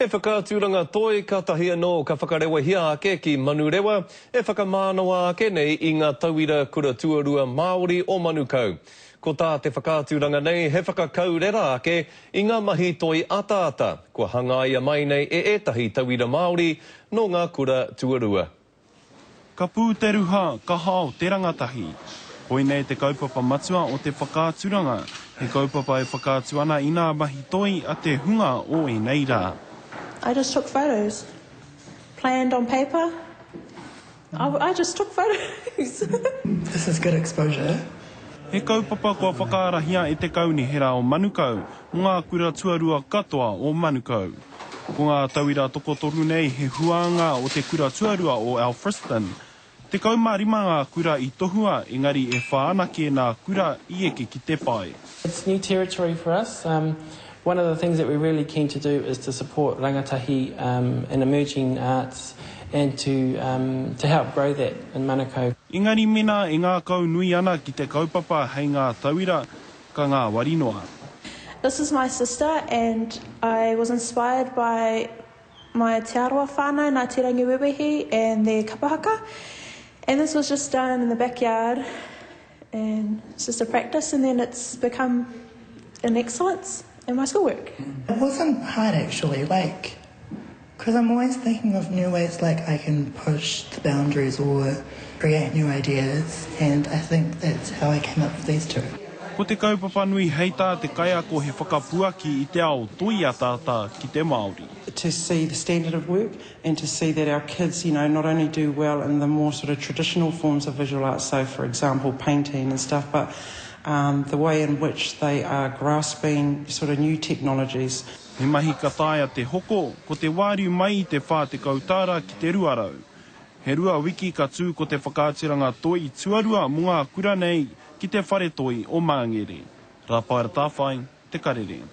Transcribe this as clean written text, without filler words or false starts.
He whakaaturanga toi katahi anō ka whakarewahia ake ki Manurewa e whakamānawa ake nei i ngā tauira kura tuarua Māori o Manukau. Ko tā te whakaaturanga nei he whakakaurera ake i ngā mahi toi ataata kua hangaia mai nei e ētahi tauira Māori nō ngā kura tuarua. Ka pū te ruha, ka hao te rangatahi. Koinei te kaupapa matua o te whakaaturanga, he kaupapa e whakaatu ana i nā mahi toi a te hunga o ēnei rā. I just took photos. Planned on paper. I, I just took photos. This is good exposure. He kaupapa kua whakaarahia e te Kaunihera o Manukau mō ngā kura tuarua katoa o Manukau. Ko ngā tauira tokotoru nei he huānga o te kura tuarua o Alfriston. 15 ngā kura i tohua engari e wha anake nā kura i eke ki te pae. It's new territory for us. Um, one of the things that we're really keen to do is to support rangatahi um, in emerging arts and to, um, to help grow that in Manukau. Engari mena e ngākau nui ana ki te kaupapa hei ngā tauira, ka ngāwari noa. This is my sister and I was inspired by my Te Arawa whānau, Ngā Te Rangiwewehi and their kapa haka. And this was just done in the backyard and it's just a practice and then it's become an excellence in my schoolwork. It wasn't hard actually, like, because I'm always thinking of new ways like I can push the boundaries or create new ideas and I think that's how I came up with these two. Ko te kaupapa nui hei tā te kaiako he whakapuaki i te ao toi ataata ki te Māori. To see the standard of work and to see that our kids, you know, not only do well in the more sort of traditional forms of visual art, so for example painting and stuff, but um, the way in which they are grasping sort of new technologies. He mahi ka taea te hoko, ko te wāriu mai i te 40 tāra ki te 200. He rua wiki ka tū ko te whakaaturanga toi tuarua mō ngā kura nei ki te whare toi o Māngere. Rāpaera Tāwhai, Te Karere.